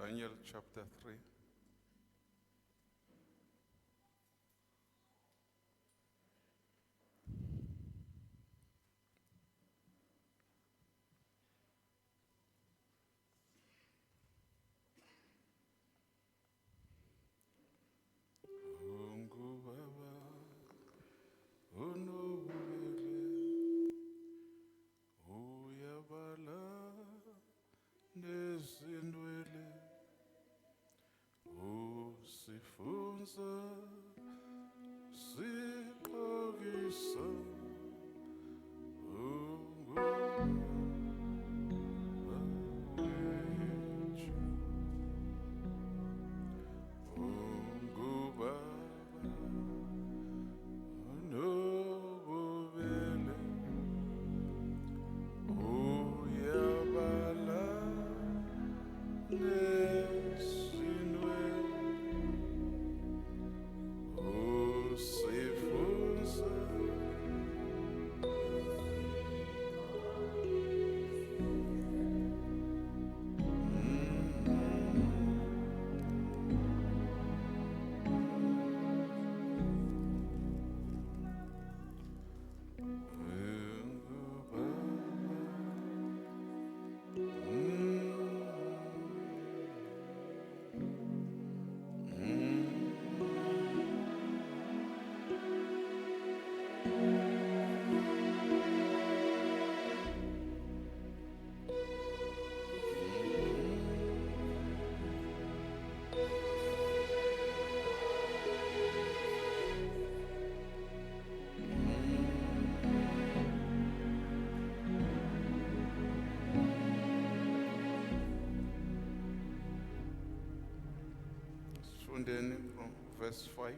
Daniel chapter 3. Ungubaba onobubele, uyabala nezindwele, usifunza siqokisa. Ungubaba wethu, ungubaba onobubele, uyabala nesinwele, usifunza. Sifundeni from verse 5.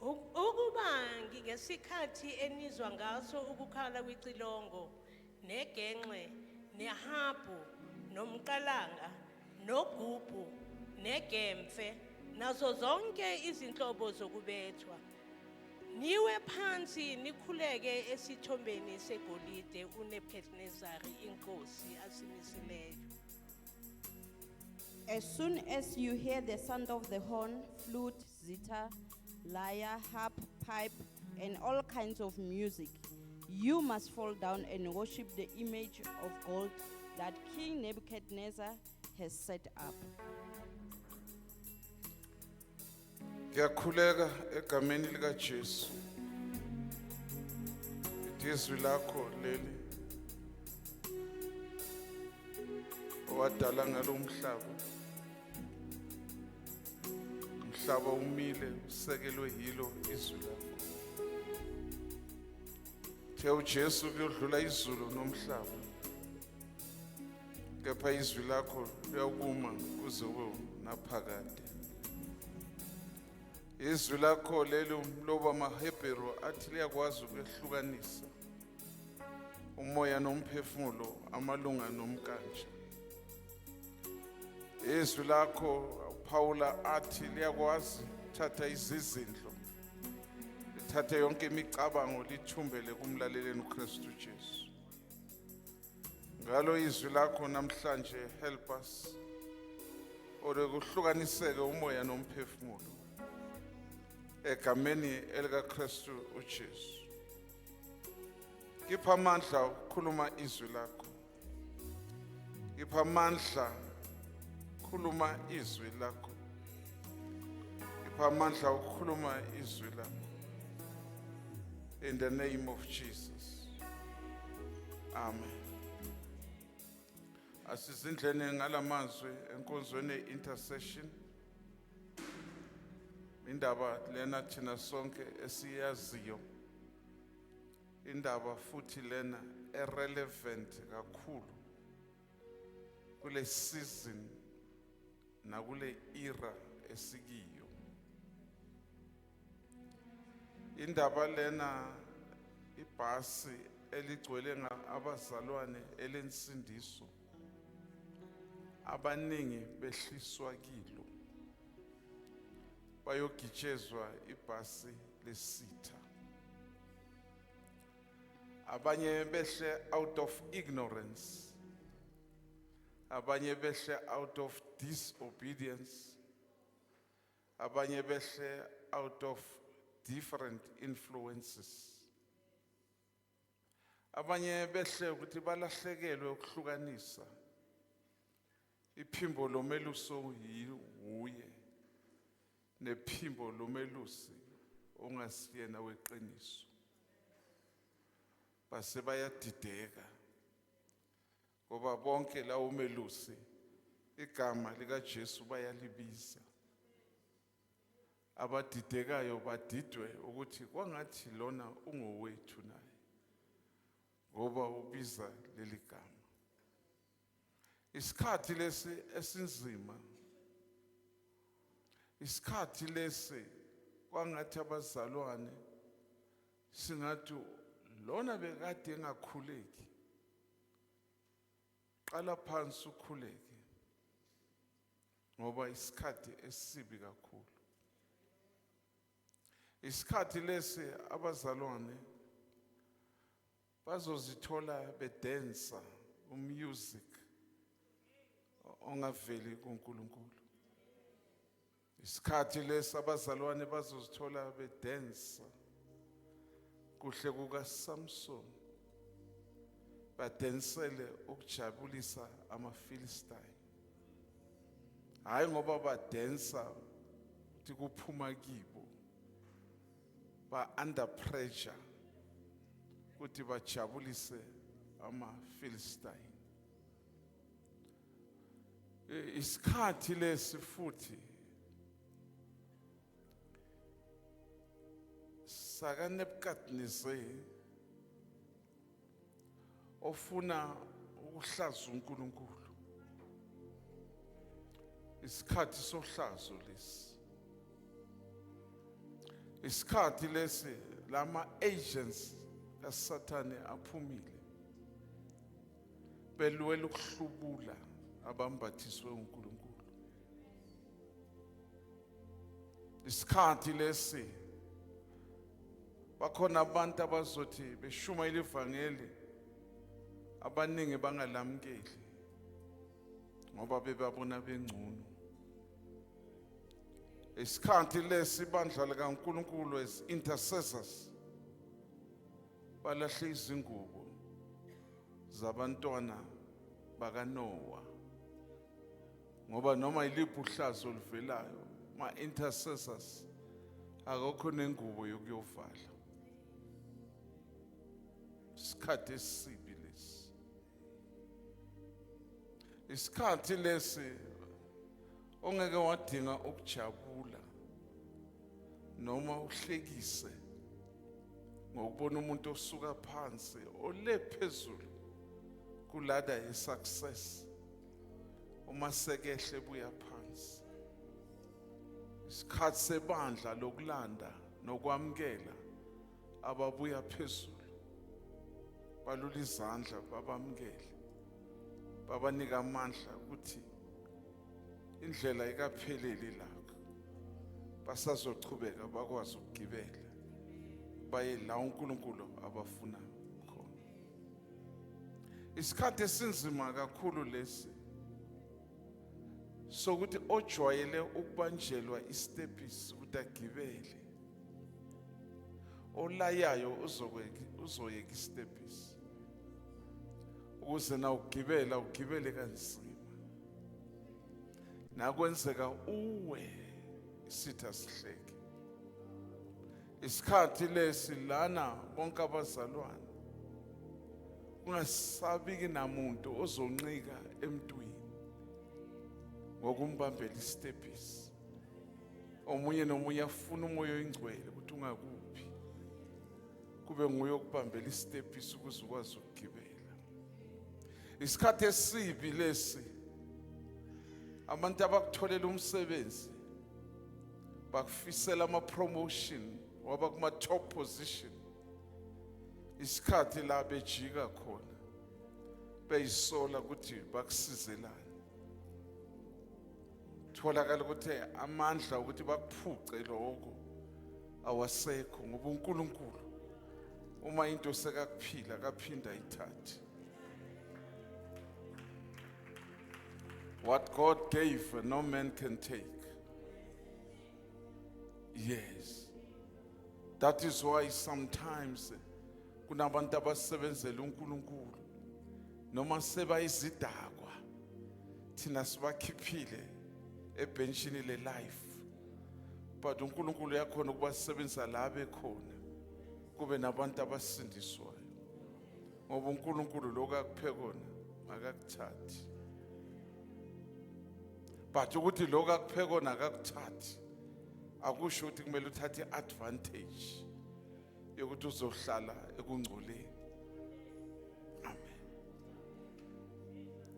Ukuba ngesikhathi enizwa ngaso ukukhala kwicilongo negenxe nehabhu nomqalanga nogubhu negemfe nazo zonke izinhlobo zokubethwa, niwe phansi nikhuleke esithombeni segolide uNebukadnezari inkosi asimisileyo. As soon as you hear the sound of the horn, flute, zither, lyre, harp, pipe, and all kinds of music, you must fall down and worship the image of gold that King Nebuchadnezzar has set up. Ngiyakhuleka egameni lika Jesu. Izwi lakho leli owadala ngalo umhlaba. Umhlaba umile usekelwe yilo izwi lakho. Uthe uJesu kuyodlula izulu nomhlaba. Kepha izwi lakho liyakuma kuze kube naphakade. Izwi lakho leli umlobi wamaHebheru athi liyakwazi ukwehlukanisa umoya nomphefumulo, amalunga nomkantsha. Izwi lakho uPaula athi liyakwazi ukuthatha izizindlo, lithathe yonke imicabango lithumbele kumlaleleni uKristu Jesu. Ngalo izwi lakho namhlanje, help us ore kuhlukaniseke umoya nomphefumulo egameni elikaKristu uJesu. Ngipha amandla ukukhuluma izwi lakho. Ngipha amandla khuluma izwi lakho. Ngipha amandla ukukhuluma izwi lakho. In the name of Jesus. Amen. Asizindleni ngalamazwi enkonzweni intercession. Indaba lena thina sonke esiyaziyo. Indaba futhi lena irelevant kakhulu kule season nakule era esikiyo. Indaba lena ibhasi eligcwele abazalwane elensindiso, abaningi behliswa kilo bayogitshezwa ibhasi lesitha. Abanye behle out of ignorance, abanye behle out of disobedience, abanye behle out of different influences. Abanye behle ukuthi balahlekelwe ukuhlukanisa iphimbo lomelusi wuye nephimbo lomelusi ongasiyena weqiniso, base bayadideka ngoba bonke lawo melusi igama likaJesu bayalibiza. Abadidekayo badidwe ukuthi kwangathi lona ungowethu naye ngoba ubiza leli gama. Isikhathi lesi esinzima, isikhathi lesi kwangathi abazalwane singathi lona bekade engakhuleki, qala phansi ukhuleke ngoba isikhathi esibi kakhulu. Isikhathi lesi abazalwane bazozithola bedansa umusic ongaveli kuNkulunkulu. Isikhathi lesi abazalwane bazozithola bedansa kuhle kukaSamson, badensele ukujabulisa amaFilistine, hayi ngoba badensa ukuthi kuphuma kibo, ba under pressure ukuthi bajabulise amaFilistine. Isikhathi lesi futhi saka Nebuchadnezzar ofuna ukuhlaza uNkulunkulu. Isikhathi sohlazo lesi, isikhathi lesi lama agents kaSathane aphumile belwela ukuhlubula abambathiswe uNkulunkulu. Isikhathi lesi bakhona abantu abazothi beshumayela ivangeli, abaningi bangalamukeli ngoba bebabona bengcono. Isikhathi lesi ibandla likaNkulunkulu as intercessors balahle izingubo zabantwana bakaNoah, ngoba noma yiliphi uhlazo oluvelayo, ma intercessors akukho nengubo yokuyovala. Isikhathi esibi lesi, isikhathi lesi ongeke wadinga ukujabula noma uhlekise ngokubona umuntu osuka phansi ole phezulu ku-ladder ye-success, uma sekehle buya phansi. Isikhathi sebandla lokulanda nokwamukela ababuya phezulu, balula izandla babamukele, babanika amandla ukuthi indlela ikapheleli lapho, basazochubeka bakwazi ukugibela baye la uNkulunkulu abafuna khona. Isikhathi esinzima kakhulu lesi sokuthi ojwayele ukubanjelwa istepisi ukuthi agibele, olayayo uzoyeka istepisi ukuze na ugibela ugibele kanzima, nakwenzeka uwe isitha sihleke. Isikhathi lesi lana bonke abazalwane kungasabiki namuntu ozonqika emntwini ngokumbambela istepisi. Omunye nomunye afuna umoya oyingcwele ukuthi ungakuphi, kube nguye okubambela istepisi ukuze ukwazi ukugibela. Isikhathi esibi lesi, abantu abakutholela umsebenzi bakufisela ama-promotion waba kuma-top position, isikhathi la bejika khona beyisola ukuthi bakusizelani. Tholakala ukuthi amandla ukuthi bakuphuce lokho awasekho, ngoba uNkulunkulu Uma into sekakuphila akaphinda ayithathe. What God gave, no man can take. Yes, that is why sometimes kunabantu abasebenzela uNkulunkulu noma sebayizidakwa, thina sibakhiphile ebenchini le life, but uNkulunkulu uyakhona ukubasebenzisa la bekhona, kube nabantu abasindiswayo, ngoba uNkulunkulu lokhu akuphe kona akakuthathi. But ukuthi lokhu akuphe kona akakuthathi akusho ukuthi kumele uthathe advantage yokuthi uzohlala ekungcoleni. Amen.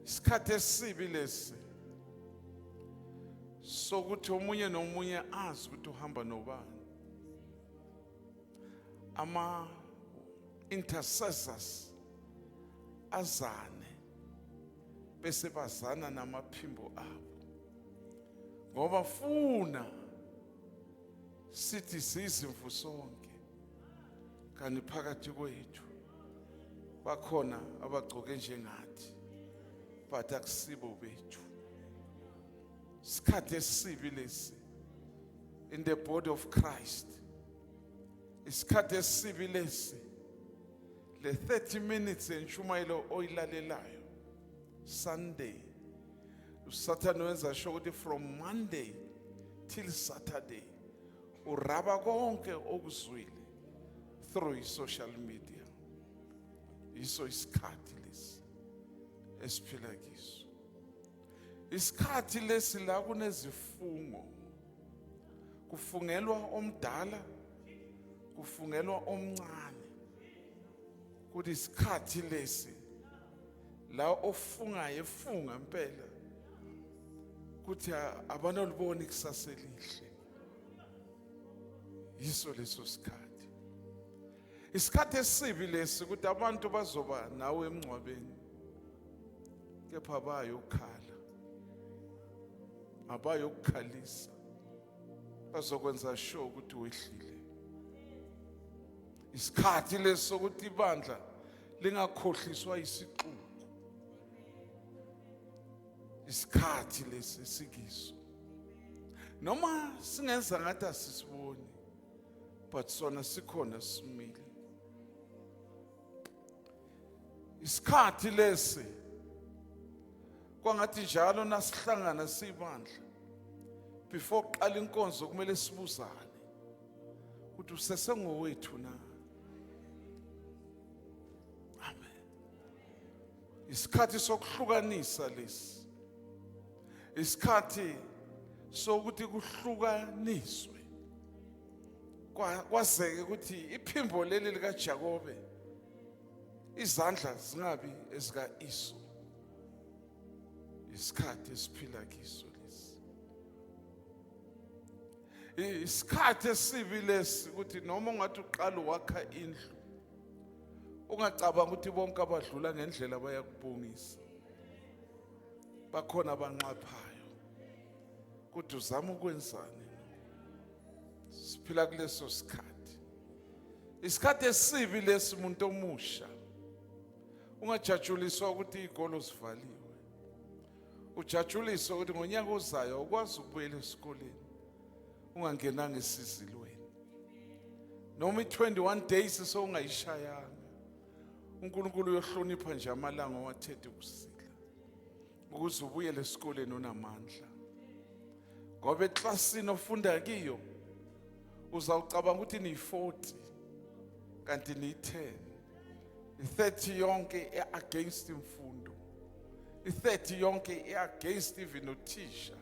Isikhathi esibi lesi sokuthi omunye nomunye azi ukuthi uhamba nobani. Ama intercessors azane bese bazana namaphimbo abo, ngoba funa sithi sizimvu sonke, kanti phakathi kwethu bakhona abagcoke njengathi, but akusibo bethu. Isikhathi esibi lesi in the body of Christ. Isikhathi esibi lesi. Le 30 minutes entshumayelo oyilalelayo Sunday, uSathane wenza sure ukuthi from Monday till Saturday uraba konke okuzwile through social media. Yiso isikhathi lesi esiphila kiso, isikhathi lesi la kunezifungo, kufungelwa omdala, kufungelwa omncane. Kuthi isikhathi lesi la ofungayo efunga impela kuthi abanolibona ikusasa elihle. Yiso leso sikhathi, isikhathi esibi lesi, ukuthi abantu bazoba nawe emngcwabeni, kepha bayokhala, abayokukhalisa, bazokwenza sure ukuthi wehlile. Isikhathi lesi sokuthi ibandla lingakhohliswa isixuku. Isikhathi lesi sikiso, noma singenza ngathi asisiboni, but sona sikhona, simile. Isikhathi lesi kwangathi njalo nasihlangana sibandla, before kuqala inkonzo kumele sibuzane ukuthi usesengowethu na. Amen. Isikhathi sokuhlukanisa lesi, isikhathi sokuthi kuhlukaniswe, kwazeke ukuthi iphimbo leli likaJakobe, izandla zingabi ezika-Iso. Isikhathi esiphila kiso lesi, isikhathi esibi lesi, ukuthi noma ungathi uqala wakha indlu, ungacabanga ukuthi bonke abadlula ngendlela bayakubongisa. Bakhona abanxaphayo kodwa uzama ukwenzani. Siphila kuleso sikhathi, isikhathi esibi lesi. Umuntu omusha, ungajatshuliswa ukuthi izikolo zivaliwe, ujatshuliswe ukuthi ngonyaka ozayo awukwazi ukubuyela esikoleni ungangenanga esizilweni, noma i-21 days sowungayishayanga. uNkulunkulu uyohlonipha nje amalanga owathethe ukusila ukuze ubuyele esikoleni unamandla, ngoba eklasini ofunda kiyo uzawucabanga ukuthi niyi-40 kanti niyi-10. I-30 yonke i-against imfundo, i-30 yonke i-against even nothisha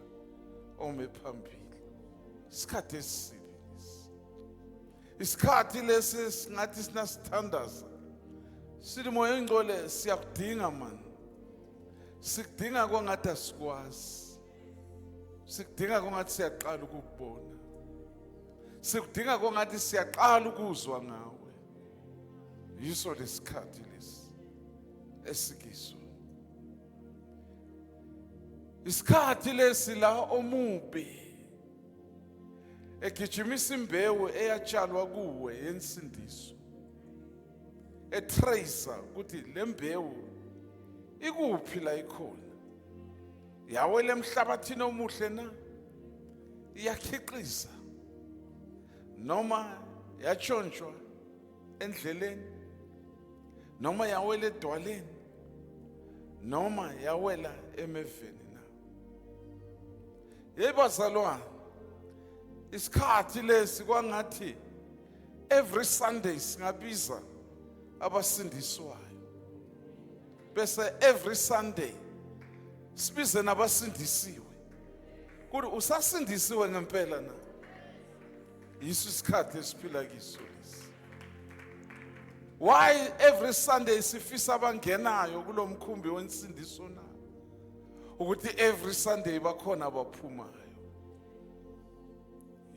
ome phambili. Isikhathi esibi lesi, isikhathi lesi singathi sinasithandaza sithi, "Moya Oyingcwele, siyakudinga man, sikudinga kwangathi asikwazi, sikudinga kwangathi siyaqala ukukubona, sikudinga kwangathi siyaqala ukuzwa ngawe." Yiso lesikhathi lesi esikiso, isikhathi lesi la omubi egijimisa imbewu eyatshalwa kuwe yensindiso. Etracer ukuthi lembewu ikuphi la ikhona. Yawela emhlabathini omuhle na? Iyakhiqiza noma yatshontshwa endleleni, noma yawela edwaleni, noma yawela emeveni na? Hey bazalwane, isikhathi lesi kwangathi every Sunday singabiza abasindiswayo, bese every Sunday sibize nabasindisiwe. Kuthi usasindisiwe ngempela na? Yiso isikhathi esiphila kiso lesi. Why every Sunday sifisa abangenayo kulomkhumbi wensindiso na? Ukuthi every Sunday bakhona abaphumayo.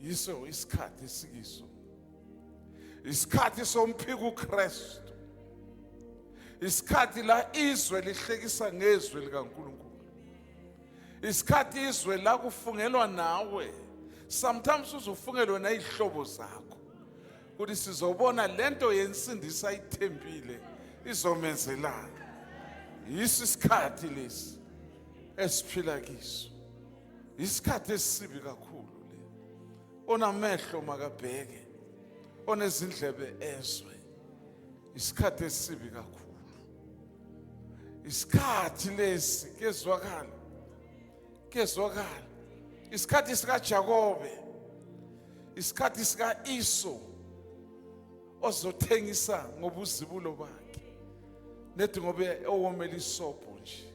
Yiso isikhathi esikiso, isikhathi somphiko uKristu, isikhathi la izwe lihlekisa ngezwi likaNkulunkulu, isikhathi izwe la kufungelwa nawe. Sometimes uzofungelwe nayihlobo zakho ukuthi sizobona lento yensindiso ayithembile izomenzelana. Yiso isikhathi lesi esiphila kiso, isikhathi esibi kakhulu le. Onamehlo makabheke, onezindlebe ezwe. Isikhathi esibi kakhulu isikhathi lesi. Kezwakala, kezwakala. Isikhathi sikaJakobe, isikhathi sika-Iso ozothengisa ngobuzibulo bakhe, nethi ngobe owomela isobho nje.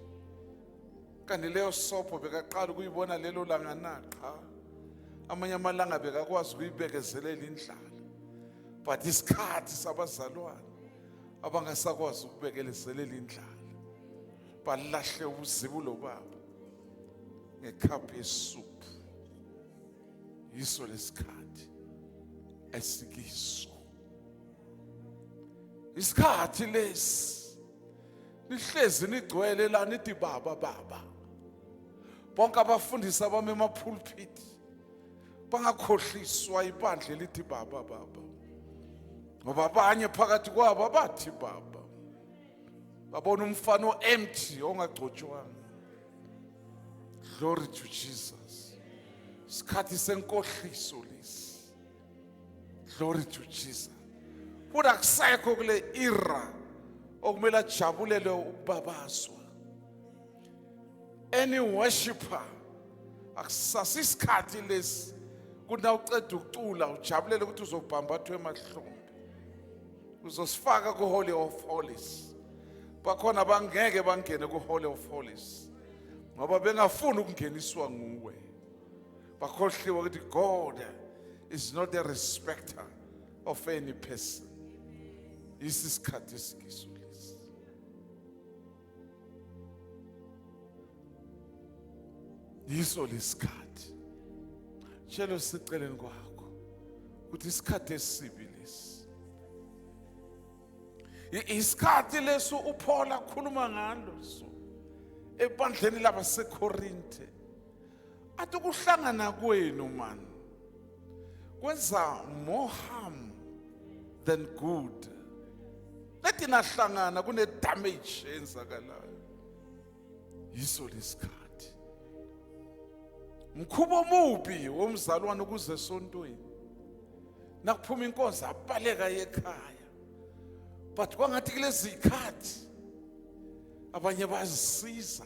Kanti leyo sobho bekaqala ukuyibona lelo langa na? Qha, amanye amalanga bekakwazi ukuyibekezelela indlala, but isikhathi sabazalwane abangasakwazi ukubekezelela indlala, balahle ubuzibulo babo ngekhaphu yesuphu. Yiso lesikhathi esikiso, isikhathi lesi. Nihlezi nigcwele la nithi baba, baba. Bonke abafundisi abami emapulpit bangakhohliswa ibandla elithi baba, baba, ngoba abanye phakathi kwabo abathi baba babona umfana o-empty ongagcotshwanga. Glory to Jesus. Isikhathi senkohliso lesi. Glory to Jesus. Futhi akusekho kule era okumele ajabulele ukubabazwa any worshipper. Akusasi isikhathi lesi kuthi uceda ukucula ujabulele ukuthi uzobhambathwa emahlombe, uzosifaka ku-Holy of Holies. Bakhona bangeke bangene ku-Holy of Holies ngoba bengafuni ukungeniswa nguwe. Bakhohliwe ukuthi God is not a respecter of any person. Isisikhathi esikiso lesi, yiso lesikhathi. Tshelo siceleni kwakho ukuthi isikhathi esibi lesi. Isikhathi leso uPaul akhuluma ngalo so ebandleni labaseKorinte, athi ukuhlangana kwenu man kwenza more harm than good. Lethi nahlangana kune damage eyenzakalayo. Yiso lesikhathi. Mkhubo omubi womzalwane ukuze esontweni, nakuphuma inkonzo abaleka ekhaya, but kwangathi kulezi zikhathi abanye bazisiza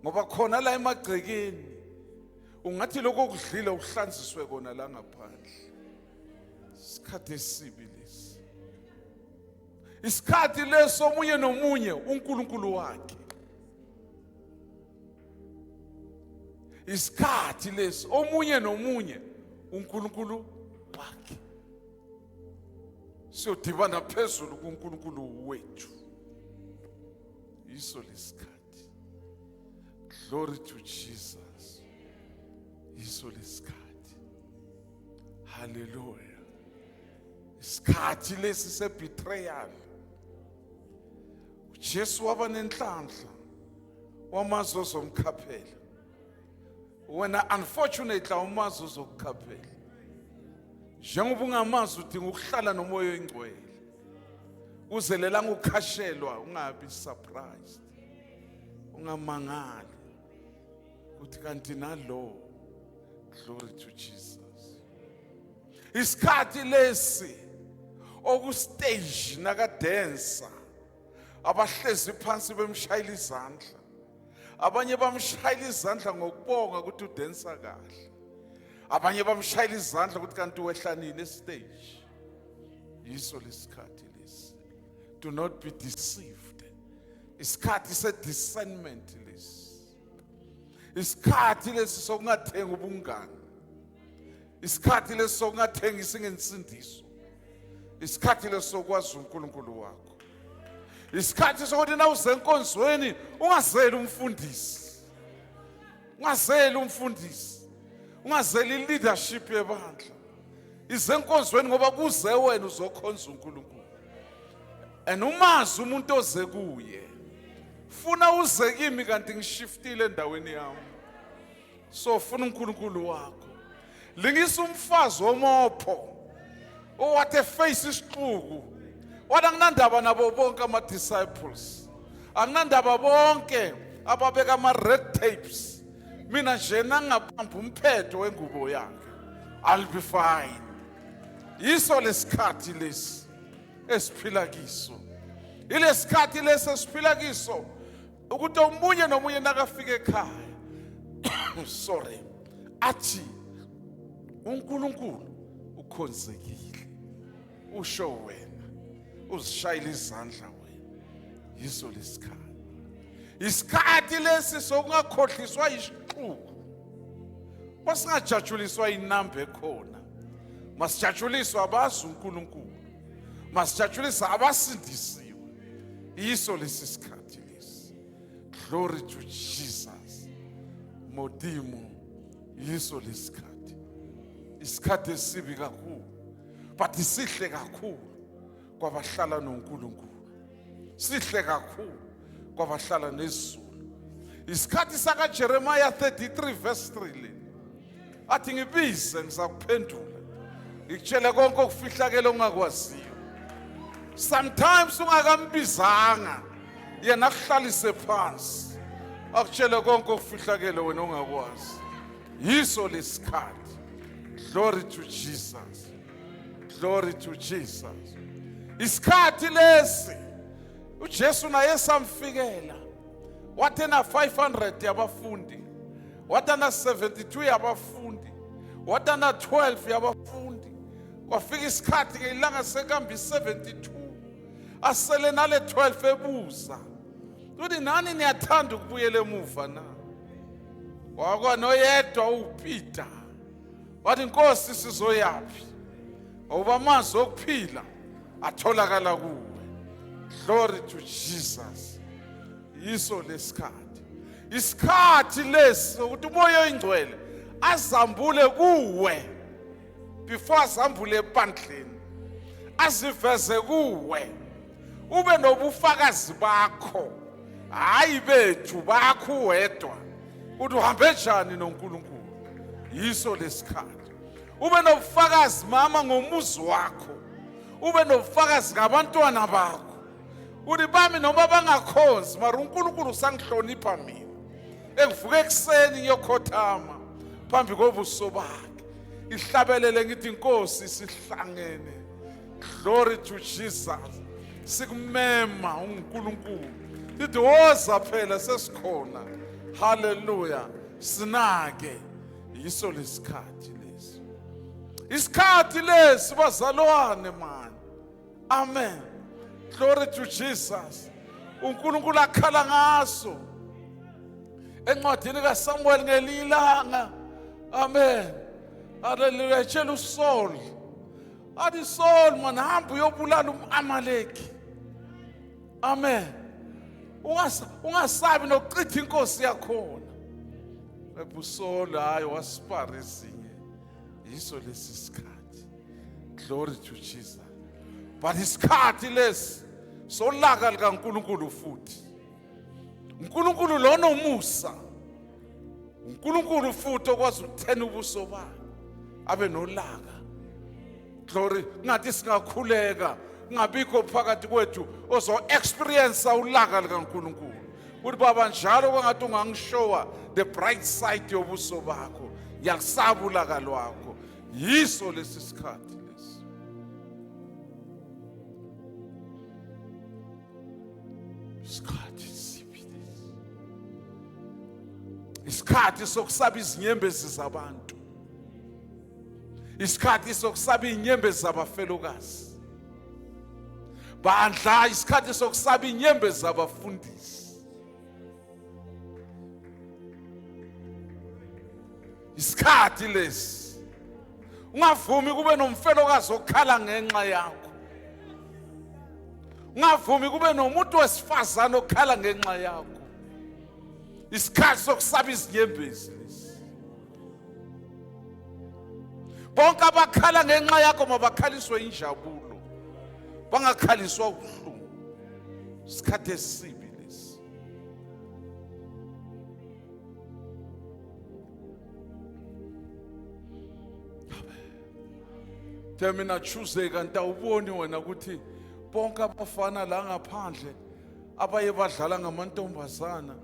ngoba khona la emagcekeni ungathi lokho okudlile uhlanziswe kona la ngaphandle. Isikhathi esibi lesi, isikhathi leso omunye nomunye uNkulunkulu wakhe. Isikhathi lesi omunye nomunye uNkulunkulu wakhe. Siyodibana phezulu kuNkulunkulu wethu. Yiso lesikhathi. Glory to Jesus. Yiso lesikhathi. Haleluya. Isikhathi lesi sebetrayal. uJesu waba nenhlanhla, wamazi ozomkhaphela. Wena unfortunately awumazi ozokukhaphela. Njengoba ungamazi, udinga ukuhlala noMoya oyiNgcwele. Kuze lelanga ukhashelwa ungabi surprised, ungamangali ukuthi kanti nalo. Glory to Jesus. Isikhathi lesi okustage nakadansa, abahlezi phansi bemshayela izandla, abanye bamshayela izandla ngokubonga ukuthi udansa kahle, abanye bamshayela izandla ukuthi kanti wehla nini estage. Yiso lesikhathi lesi. Do not be deceived. Isikhathi se-discernment lesi. Isikhathi lesi sokungathengi ubungani. Isikhathi lesi sokungathengisi ngensindiso. Isikhathi lesi sokwazi uNkulunkulu wakho. Isikhathi sokuthi nawuze enkonzweni ungazeli umfundisi, ungazeli umfundisi, ungazeli i-leadership yebandla. Ize enkonzweni ngoba kuze wena uzokhonza uNkulunkulu, and umazi umuntu oze kuye. Funa uze kimi kanti ngishiftile endaweni yami. So funa uNkulunkulu wakho. Lingisa umfazi womopho owathi eface isixuku wathi, "Anginandaba nabo bonke ama-disciples, anginandaba bonke ababeka ama-red tapes. Mina nje nangabamba umphetho wengubo yakhe, I'll be fine." Yiso lesikhathi lesi esiphila kiso. Ilesikhathi lesi esiphila kiso ukuthi omunye nomunye nakafika ekhaya, sorry, athi uNkulunkulu ukhonzekile. Usho wena uzishayela izandla wena. Yiso lesikhathi. Isikhathi lesi sokungakhohliswa isixuku. Masingajatshuliswa inamba ekhona, masijatshuliswa abazi uNkulunkulu, masijatshulisa abasindisiwe. Yiso lesi sikhathi lesi. Glory to Jesus. Modimo. Yiso lesikhathi. Isikhathi esibi kakhulu, but sihle kakhulu kwabahlala noNkulunkulu, sihle kakhulu kwabahlala nezulu. Isikhathi saka Jeremiah 33 verse 3 le athi, "Ngibize, ngizakuphendula, ngikutshele konke okufihlakele ongakwaziyo." Sometimes ungakambizanga yena, akuhlalise phansi akutshele konke okufihlakele wena ongakwazi. Yiso lesikhathi. Glory to Jesus. Glory to Jesus. Isikhathi lesi uJesu naye samfikela, wathi na 500 yabafundi, wathi na 72 yabafundi, wathi na 12 yabafundi. Kwafika isikhathi ke ilanga sekambi 72 asele nale 12, ebuza uthi, "Nani niyathanda ukubuyela emuva na?" Wakwa noyedwa uPeter wathi, "Inkosi, sizoyapi? Ngoba amazwi okuphila atholakala kuwe." Glory to Jesus. Yiso lesikhathi. Isikhathi lesi ukuthi uMoya oyiNgcwele azambule kuwe before azambule ebandleni, aziveze kuwe, ube nobufakazi bakho, hayi bethu, bakho wedwa, uthi uhambe njani noNkulunkulu. Yiso lesikhathi ube nobufakazi, mama, ngomuzi wakho, ube nobufakazi ngabantwana bakho, uthi bami noma bangakhonzi, mara uNkulunkulu usangihlonipha mina, engivuka ekuseni ngiyokhothama phambi kobuso bakhe, ihlabelele ngithi, "Inkosi, sihlangene." Glory to Jesus. Sikumema uNkulunkulu, sithi woza phela, sesikhona. Haleluya. Sinake. Yiso lesikhathi lesi. Isikhathi lesi, bazalwane man. Amen. Glory to Jesus. UNkulunkulu akhala ngaso encwadini kaSamuel ngelinye ilanga. Amen. Haleluya. Tshela uSaul, athi, "Saul man, hamba uyobulala umAmaleki." Amen. Ungasabi nokuchitha inkosi yakhona. EbuSaul hayi wasipara ezinye. Yiso lesi sikhathi. Glory to Jesus. But isikhathi lesi solaka likaNkulunkulu futhi. uNkulunkulu lona umusa, uNkulunkulu futhi okwazi ukuthena ubuso bakhe abe nolaka. Glory. Ngathi singakhuleka Kungabikho phakathi kwethu ozo experience ulaka likaNkulunkulu. Uthi baba njalo kwangathi ungangishowa the bright side yobuso bakho. Ngiyakusaba ulaka lwakho. Yiso lesi sikhathi lesi. Isikhathi siphi lesi? Isikhathi sokusaba izinyembezi zabantu. Isikhathi sokusaba izinyembezi zabafelokazi. Bandla, isikhathi sokusaba izinyembezi zabafundisi. Isikhathi lesi. Ungavumi kube nomfelokazi okhala ngenxa yakho. Ungavumi kube nomuntu wesifazane okhala ngenxa yakho. Isikhathi sokusaba izinyembezi lesi. Bonke abakhala ngenxa yakho mabakhaliswe injabulo, bangakhaliswa ubuhlungu. Isikhathi esibi lesi. The mina Tuesday, kanti awuboni wena ukuthi bonke abafana la ngaphandle abaye badlala ngamantombazana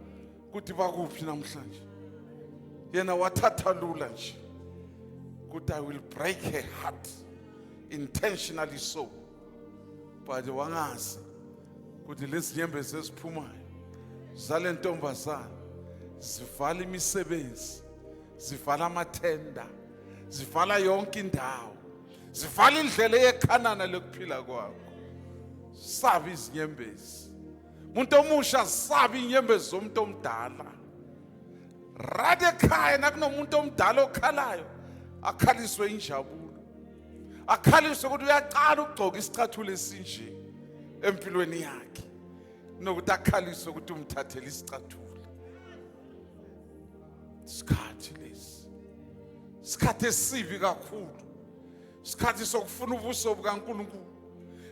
ukuthi bakuphi namhlanje? Yena wathatha lula nje ukuthi I will break her heart intentionally, so but wangazi ukuthi lezi nyembezi eziphumayo zale ntombazana zivala imisebenzi, zivala amathenda, zivala yonke indawo, zivala indlela yekhanana lokuphila kwakho. Sabi izinyembezi, umuntu omusha, sabi inyembezi zomuntu omdala. Rade ekhaya nakunomuntu omdala okhalayo, akhaliswe injabulo, akhaliswe ukuthi uyaqala ukugcoka isicathulo esinje empilweni yakhe, nokuthi akhaliswe ukuthi umthathele isicathulo. Isikhathi lesi, isikhathi esibi kakhulu, isikhathi sokufuna ubuso bukaNkulunkulu,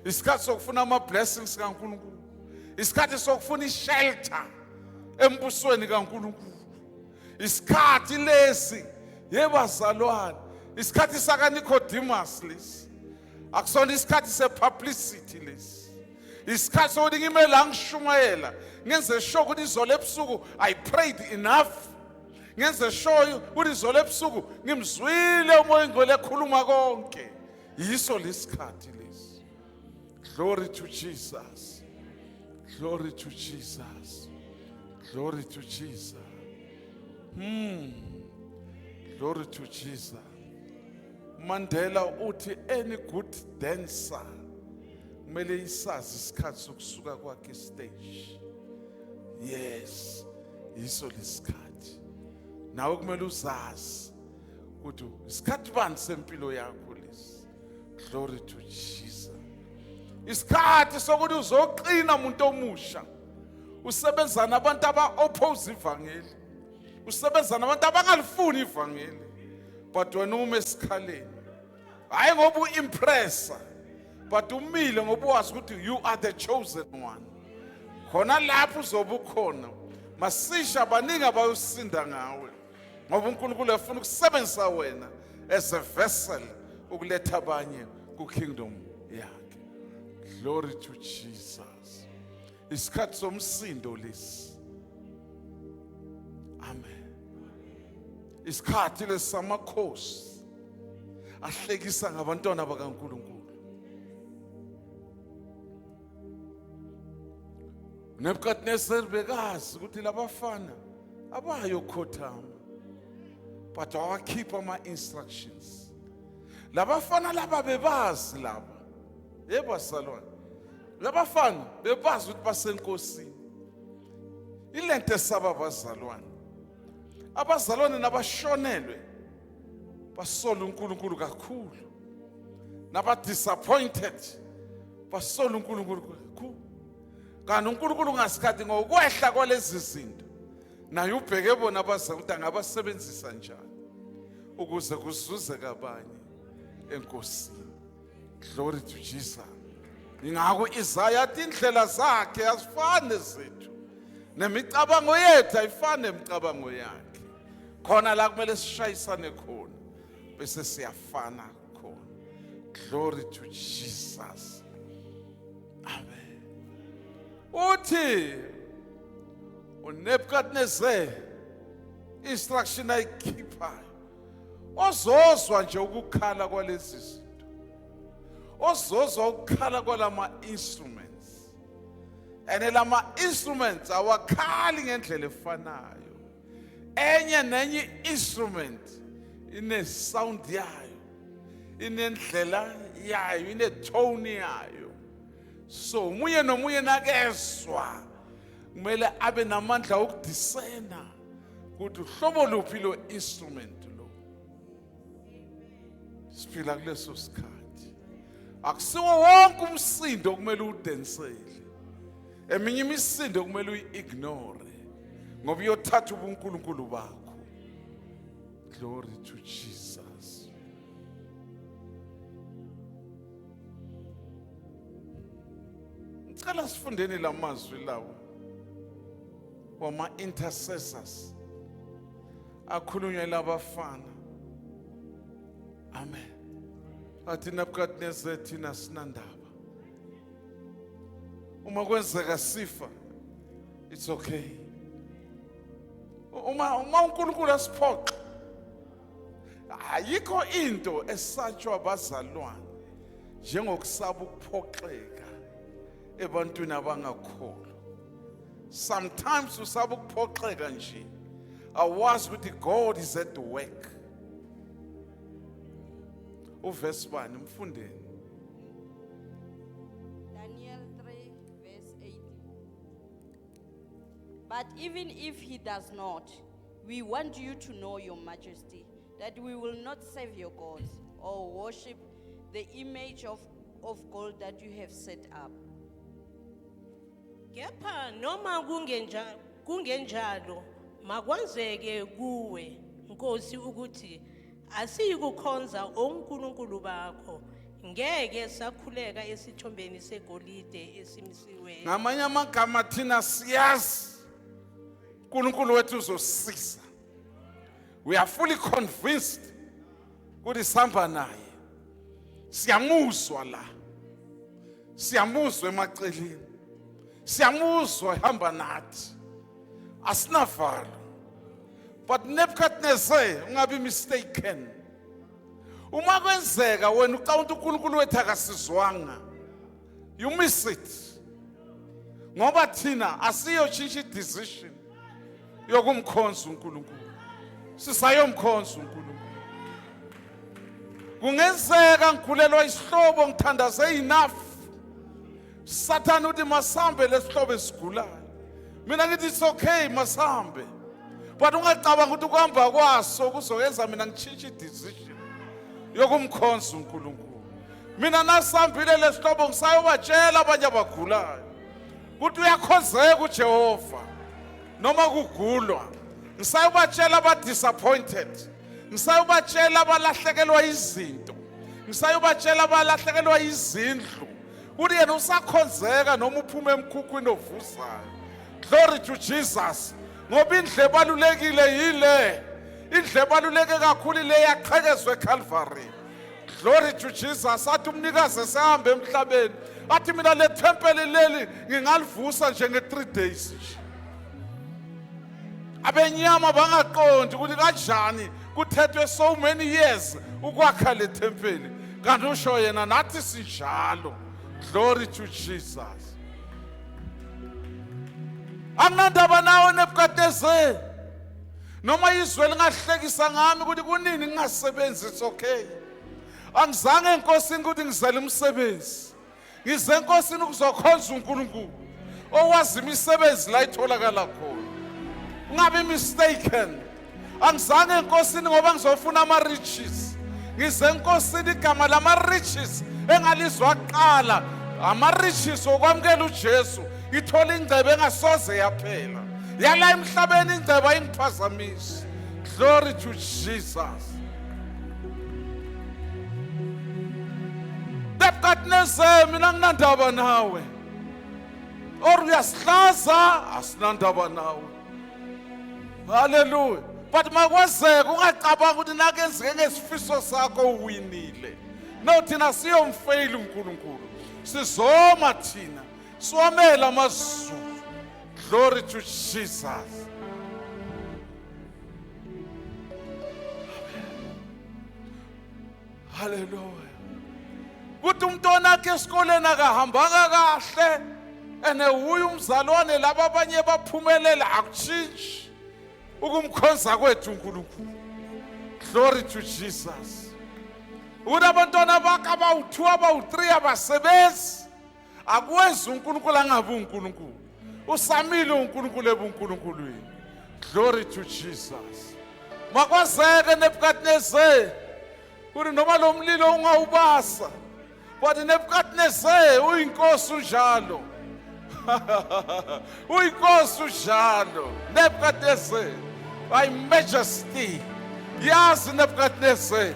isikhathi sokufuna ama-blessings kaNkulunkulu, isikhathi sokufuna ishelter embusweni kaNkulunkulu. Isikhathi lesi, yebazalwane, isikhathi sakaNicodemus lesi. Akusona isikhathi sepublicity lesi. Isikhathi sokuthi ngime la ngishumayela, ngenze sure ukuthi izolo ebusuku I prayed enough, ngenze sure ukuthi izolo ebusuku ngimzwile uMoya oNgcwele ekhuluma konke. Yiso lesikhathi lesi. Glory to Jesus, glory to Jesus, glory to Jesus. Glory to Jesus. Mandela uthi any good dancer kumele isazi isikhathi sokusuka kwakhe stage. Yes, yiso lesikhathi. Nawe kumele uzazi ukuthi isikhathi bani sempilo yakho lesi. Glory to Jesus. Isikhathi sokuthi uzoqina, umuntu omusha. Usebenza nabantu aba-oppose ivangeli, usebenza nabantu abangalifuni ivangeli, but wena ume esikhaleni, hayi ngoba u-impressa, but umile ngoba wazi ukuthi you are the chosen one. Khona lapho uzobe ukhona, masisha baningi abayosinda ngawe, ngoba uNkulunkulu efuna ukusebenzisa wena as a vessel ukuletha abanye ku-kingdom yakhe. Glory to Jesus. Isikhathi somsindo lesi. Amen. Isikhathi lesi samakhosi ahlekisa ngabantwana bakaNkulunkulu. Nebuchadnezzar bekazi ukuthi labafana abayokhothama, but wawakhipha ama-instructions. Labafana laba bebazi laba, yebo bazalwane, labafana bebazi ukuthi basenkosini. Ilento esaba abazalwane, abazalwane nabashonelwe basola uNkulunkulu kakhulu, naba-disappointed basola uNkulunkulu kakhulu. Kanti uNkulunkulu ngasikhathi ngokwehla kwalezi zinto naye ubheke bona abazali ukuthi angabasebenzisa njani ukuze kuzuzeke abanye enkosini. Glory to Jesus. Ingakho Isaya athi indlela zakhe azifani nezethu, nemicabango yethu ayifani nemicabango yakhe. Khona la kumele sishayisane khona bese siyafana khona. Glory to Jesus. Uthi uNebukadnezar, instruction ayikhiphayo, ozozwa nje ukukhala kwalezi zinto, ozozwa ukukhala kwalama instruments, and lama instruments awakhali ngendlela efanayo. Enye nenye instrument ine sound yayo, inendlela yayo, ine tone yayo. So umunye nomunye nakezwa kumele abe namandla okudiscern ukuthi uhlobo luphi lo instrument lo. Siphila kuleso sikhathi. Akusiwo wonke umsindo okumele udensele. Eminye imisindo kumele uyi-ignore ngoba iyothatha ubunkulunkulu bakho. Glory to Jesus. Ngicela sifundeni lamazwi lawo wama intercessors akhulunywa labafana. Amen. Athi Nebuchadnezzar, thina sinandaba, uma kwenzeka sifa, it's okay. Uma uNkulunkulu asiphoxa, ayikho into esatshwa abazalwane njengokusaba ukuphoxeka ebantwini abangakholwa. Sometimes usaba ukuphoxeka nje, awazi ukuthi God is at work. Uverse bani, mfundeni? Daniel 3, verse 18. But even if he does not, we want you to know, Your Majesty, that we will not serve your gods or worship the image of gold that you have set up. Kepha noma kungenjalo, makwazeke kuwe, Nkosi, ukuthi asiyikukhonza onkulunkulu bakho, ngeke sakhuleka esithombeni segolide esimisiweyo. Ngamanye amagama, thina siyazi uNkulunkulu wethu uzosisiza. We are fully convinced ukuthi sihamba naye. Siyamuzwa la, siyamuzwa emaceleni, siyamuzwa ehamba nathi, asinavalo. But Nebuchadnezzar, ungabi mistaken. Uma kwenzeka wena ucabanga ukuthi uNkulunkulu wethu akasizwanga, you miss it, ngoba thina asiyotshintsha i-decision yokumkhonza uNkulunkulu. Sisayomkhonza uNkulunkulu. Kungenzeka ngigulelwa isihlobo, ngithandaze enough, Sathane uthi masambe lesihlobo esigulayo. Mina ngithi it's okay, masambe, but ungacabanga ukuthi ukuhamba kwaso kuzoyenza mina ngitshintshe i-decision yokumkhonza uNkulunkulu. Mina nasambile lesihlobo, ngisayobatshela abanye abagulayo ukuthi uyakhonzeka uJehova noma kugulwa. Ngisayobatshela aba-disappointed, ngisayobatshela abalahlekelwa izinto, ngisayobatshela abalahlekelwa izindlu ukuthi yena usakhonzeka noma uphuma emkhukhwini ovuzayo. Glory to Jesus. Ngoba indlu ebalulekile yile indlu ebaluleke kakhulu, ile yaqhekezwa eCalvary. Glory to Jesus. Athi umnikazi esehambe emhlabeni, athi mina le tempele leli ngingalivusa nje nge-3 days nje. Abenyama bangaqondi ukuthi kanjani kuthethwe so many years ukwakha le tempeli, kanti usho yena nathi sinjalo. Glory to Jesus. Anginandaba nawe Nebukadnezar, noma izwe lingahlekisa ngami ukuthi kunini ngingasebenzi, it's okay. Angizange enkosini ukuthi ngizele umsebenzi, ngize enkosini ukuzokhonza uNkulunkulu owazi imisebenzi la itholakala khona. Ungabi mistaken. Angizange enkosini ngoba ngizofuna ama-riches, ngize enkosini igama lama-riches engalizwa kuqala, ama-riches okwamukela uJesu, ithola ingcebo engasoze yaphela yala emhlabeni, ingcebo ayingiphazamisi. Glory to Jesus. Nebuchadnezzar, mina nginandaba nawe or uyasihlaza, asinandaba nawe. Haleluya. But makwazeka ungacabanga ukuthi nakenzeke ngesifiso sakho uwinile. No, thina siyomfeyila uNkulunkulu. Sizoma thina. Siwamele amazulu. Glory to Jesus. Hallelujah. Kuthi umntwana wakhe esikoleni akahambanga kahle, ene uye umzalwane laba abanye baphumelela, akutshintshi ukumkhonza kwethu uNkulunkulu. Glory to Jesus. Ukuthi abantwana bakhe abawu-2, abawu-3 abasebenzi, akwenzi uNkulunkulu angabi uNkulunkulu. Usamile uNkulunkulu ebunkulunkulwini. Glory to Jesus. Makwazeke Nebuchadnezzar kuthi noma lo mlilo ungawubasa, but Nebuchadnezzar uyinkosi unjalo. Uyinkosi unjalo. Nebuchadnezzar, thy majesty. Yazi Nebuchadnezzar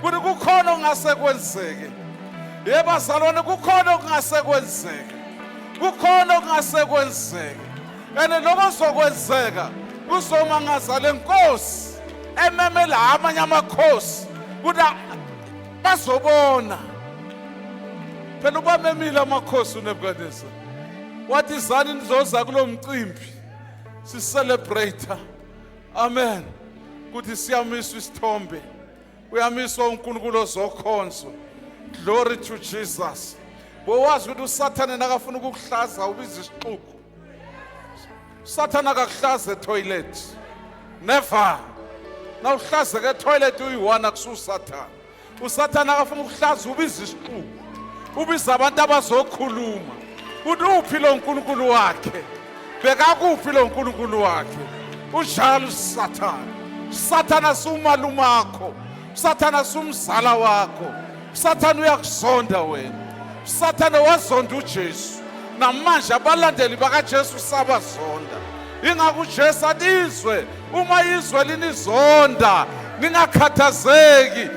kuthi kukhona okungase kwenzeke. Yebo bazalwane, kukhona okungase kwenzeke. Kukhona okungase kwenzeke. And lokho kuzokwenzeka kuzomangaza lenkosi ememela amanye amakhosi ukuthi bazobona. Phela ubamemile amakhosi uNebuchadnezzar. Wathi zani nizoza kulo mcimbi si celebrate. Amen. Kuthi siyamiswa isithombe. Uyamiswa uNkulunkulu ozokhonzwa. Glory to Jesus. Bowazi ukuthi uSathane nakafuna ukukuhlaza ubiza isixuku. Sathane akakuhlaza etoilet. Never. Nawuhlazeka etoilet uyi-one akususathane. Usathane akafuna ukuhlaza ubiza isixuku. Ubiza abantu abazokhuluma. Uthi uphi lo nkulunkulu wakhe? Bekakuphi lo nkulunkulu wakhe? Unjalo uSathane. Sathana sumalumakho. Sathana sumzala wakho. Sathane uyakuzonda wena. Sathane wazonda uJesu. Namanje abalandeli bakaJesu sabazonda. Ingakho uJesu athi izwe, uma izwe linizonda, ningakhathazeki.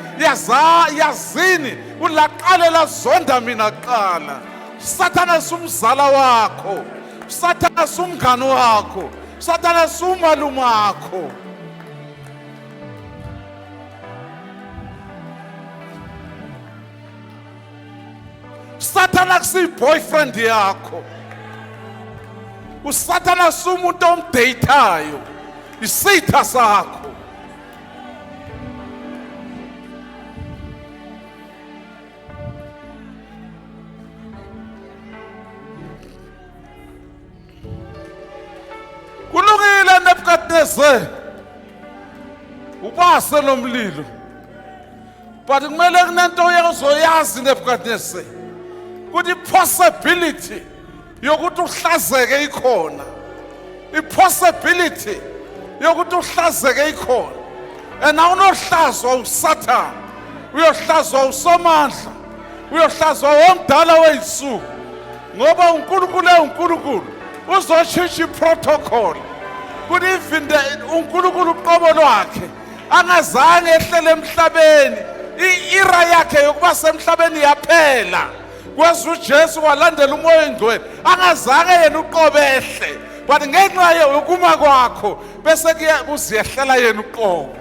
Yazini ulaqale lazonda mina kuqala. Sathana sumzala wakho. Sathana sumngani wakho. Sathana sumalumakho. Sathana kusiyi-boyfriend yakho. Usathana sumuntu omdeyithayo, isitha sakho. Kulungile Nebuchadnezzar, ubase lo mlilo, but kumele kunento ozoyazi Nebuchadnezzar ukuthi i-possibility yokuthi uhlazeke ikhona. I-possibility yokuthi uhlazeke ikhona. And awunohlazwa uSathane, uyohlazwa uSomandla, uyohlazwa womdala wey'nsuku, ngoba uNkulunkulu ewuNkulunkulu uzoshintsha iprotocol. Kuthi even uNkulunkulu uqobo lwakhe angazange ehlele emhlabeni, i-era yakhe yokuba semhlabeni yaphela. Kweza uJesu walandela uMoya oNgcwele, angazange yena uqobo ehle, but ngenxa yokuma kwakho bese kuziyehlela yena uqobo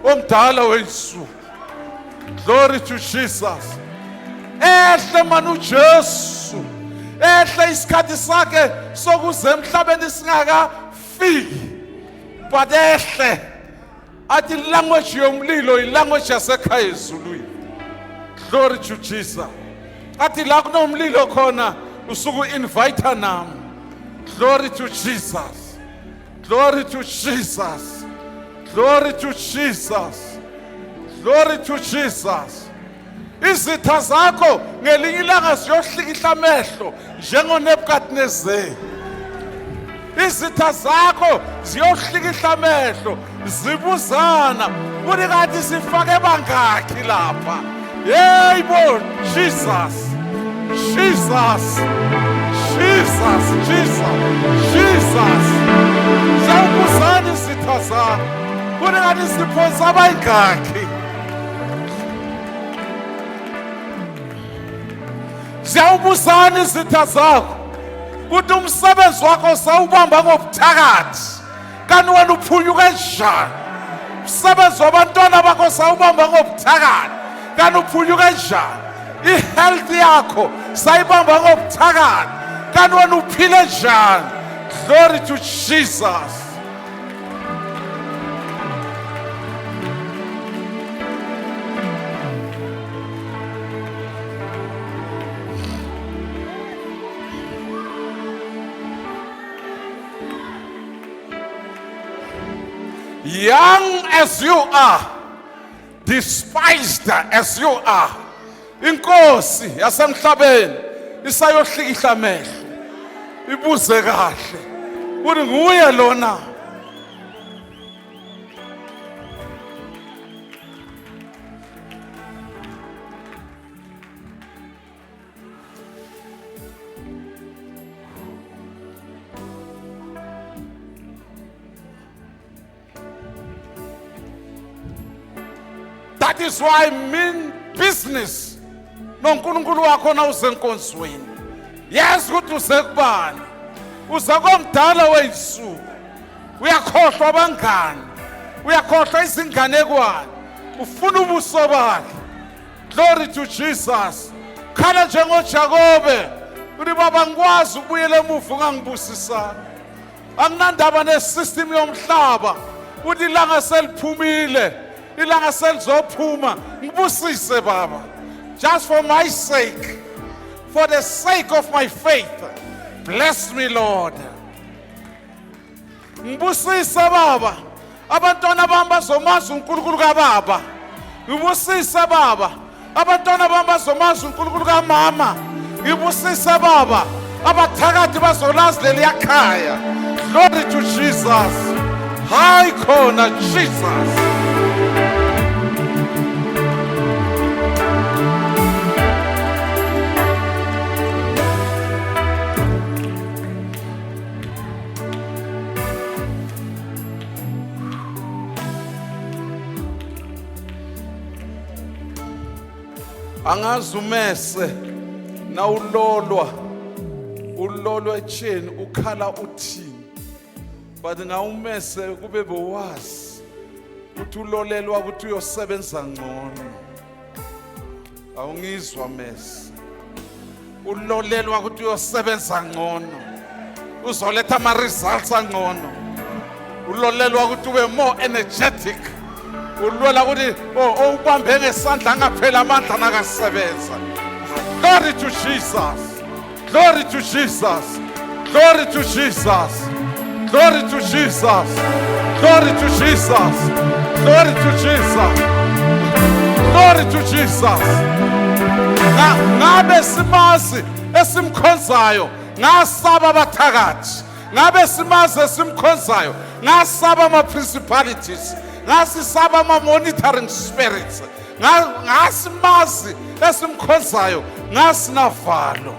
omdala wey'nsuku. Glory to Jesus. Ehle mani uJesu, ehle isikhathi sakhe sokuza emhlabeni singakafiki, but ehle athi language yomlilo ilanguage yasekhaya ezulwini. Glory to Jesus. Athi la kunomlilo khona usuku invite nami. Glory to Jesus. Glory to Jesus. Glory to Jesus. Glory to Jesus. Izitha zakho ngelinye ilanga ziyohlikihla amehlo njengoNebukadnezar. Izitha zakho ziyohlikihla amehlo zibuzana kuthi kanti sifake bangakhi lapha. Hey bo Jesus. Jesus. Jesus, Jesus, Jesus. Siyabuzana izitha zakho kuthi kanti siphonsa abayingakhi. Ziyawubuzana izitha zakho kuthi umsebenzi wakho sawubamba ngobuthakathi, kanti wena uphunyuke njani? Umsebenzi wabantwana bakho sawubamba ngobuthakathi, kanti uphunyuke njani? I-health yakho sayibamba ngobuthakathi, kanti Kanti wena uphile njani? Glory to Jesus. Young as you are, despised as you are, inkosi yasemhlabeni isayohlikihla amehlo, ibuze kahle kuthi nguye lona. That is why mean business noNkulunkulu wakho na usenkonzweni. Yazi ukuthi uze kubani. Uze komdala weyisuku. Uyakhohlwa abangani. Uyakhohlwa izinganekwane. Ufuna ubuso bakhe. Glory to Jesus. Khala njengoJakobe. Uthi, baba, ngikwazi ukubuyela emuva ungangibusisanga. Anginandaba nesystem yomhlaba. Uthi ilanga seliphumile, ilanga selizophuma, ngibusise baba. Just for my sake, for the sake of my faith, bless me, Lord. Ngibusise baba, abantwana bami bazomazi uNkulunkulu kababa. Ngibusise baba, abantwana bami bazomazi uNkulunkulu kamama. Ngibusise baba, abathakathi bazolazi leliya khaya. Glory to Jesus. Hayi khona Jesus. Angazi umese nawulolwa, ulolwa etsheni, ukhala uthini, but ngawumese kube bowazi ukuthi ulolelwa ukuthi uyosebenza ngcono. Awungizwa mese? Ulolelwa ukuthi uyosebenza ngcono, uzoletha ama-results angcono. Ulolelwa ukuthi ube more energetic. Ulwela ukuthi owubambe ngesandla angapheli amandla nakasebenza. Glory to Jesus. Glory to Jesus. Glory to Jesus. Glory to Jesus. Glory to Jesus. Glory to Jesus. Glory to Jesus. Ngabe simazi esimkhonzayo, ngasaba abathakathi. Ngabe simazi esimkhonzayo, ngasaba ama-principalities, ngasisaba ama-monitoring spirits. Ngasimazi esimkhonzayo, ngasinavalo.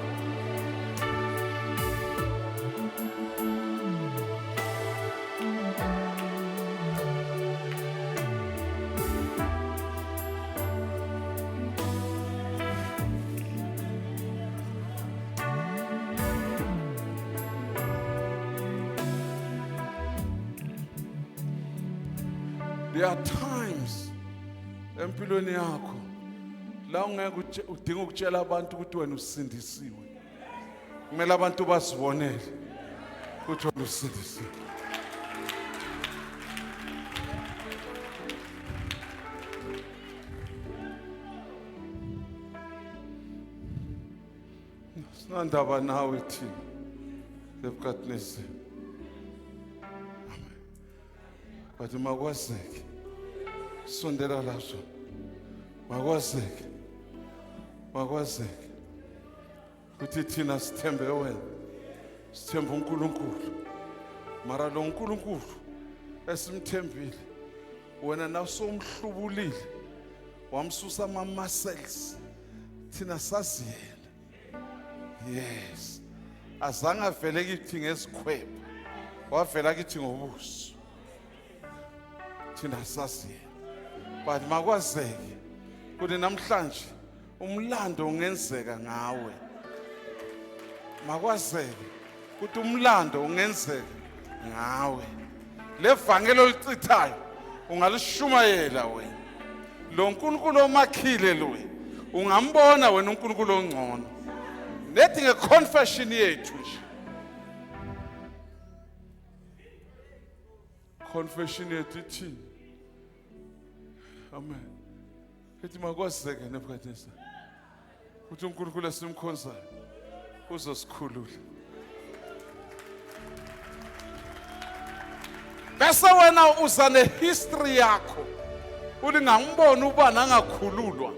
There are times empilweni yakho la ungeke udinga ukutshela abantu ukuthi wena usindisiwe. Kumele abantu bazibonele ukuthi wena usindisiwe. Sinandaba nawe thina, Nebuchadnezzar. But makwazeke, sondela lapho, makwazeke, makwazeke ukuthi thina sithembe wena, sithembe uNkulunkulu. Mara lo uNkulunkulu esimthembile, wena nawusomhlubulile, wamsusa ama-muscles, thina sazi yena. Yes, azange avele kithi ngezikhwepha, wavela kithi ngobuso. Thina sazi yena, but makwazeke ukuthi namhlanje umlando ungenzeka ngawe. Makwazeke ukuthi umlando ungenzeka ngawe. Le vangelo olichithayo ungalishumayela wena. Lo nkulunkulu omakhile lo, ungambona wena uNkulunkulu ongcono. Nethi ngeconfession yethu nje. Confession yethu ithini? Amen. Ithi makwazeke Nebuchadnezzar. Uthi uNkulunkulu esimkhonzayo uzosikhulula. Bese wena uza nehistory yakho. Uthi ngambona ubani angakhululwa.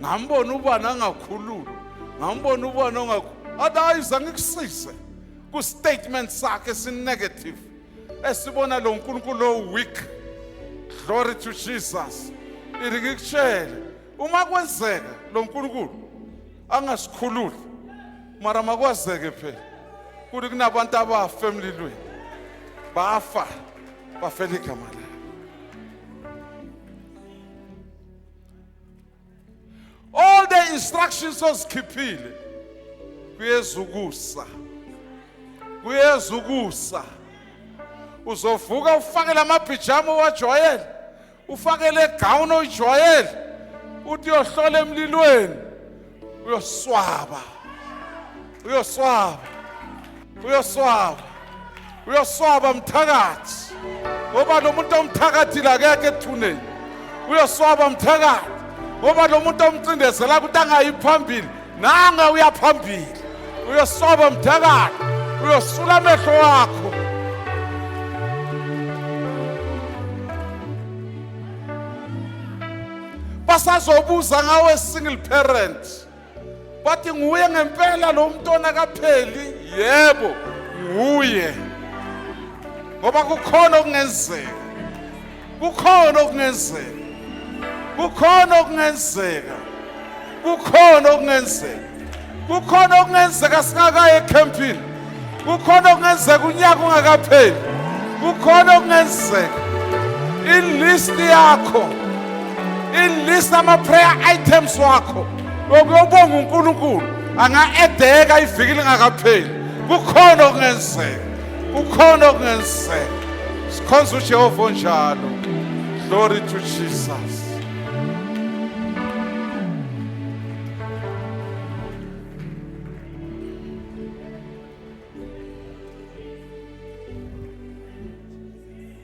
Ngambona ubani angakhululwa. Ngambona ubani ongakhululwa. Otherwise angikusize ku statement sakhe si negative. Esibona lo uNkulunkulu lo weak. Glory to Jesus. Ithi ngikutshele uma kwenzeka lo uNkulunkulu angasikhululi mara makwazeke phela kuthi kunabantu abafa emlilweni bafa bafela igama lakhe. All the instructions ozikhiphile kuyeza ukusa, kuyeza ukusa. Uzovuka ufake lamabhijama owajwayele, ufake le gown oyijwayele, uthi uyohlola emlilweni, uyoswaba, uyoswaba, uyoswaba, uyoswaba mthakathi, ngoba lo muntu omthakathi lakekho ethuneni. Uyoswaba mthakathi, ngoba lo muntu omcindezela ukuthi angayi phambili, nanga uya phambili. Uyoswaba mthakathi, uyosula amehlo wakho. Basazobuza ngawe single parent, bathi nguye ngempela lo mntwana kapheli? Yebo, nguye, ngoba kukhona okungenzeka, kukhona okungenzeka, kukhona okungenzeka, kukhona okungenzeka, kukhona okungenzeka singakayi ekhempini, kukhona okungenzeka unyaka ungakapheli, kukhona okungenzeka. Ilist yakho, ilist ama-prayer items wakho okuyobonga uNkulunkulu anga-edeka iviki lingakapheli. Kukhona okungenzeka, kukhona okungenzeka. Sikhonza uJehova onjalo. Glory to Jesus.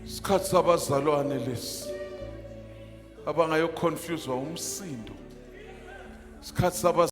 Isikhathi sabazalwane lesi abangayoconfusewa umsindo. Isikhathi sabazalwane.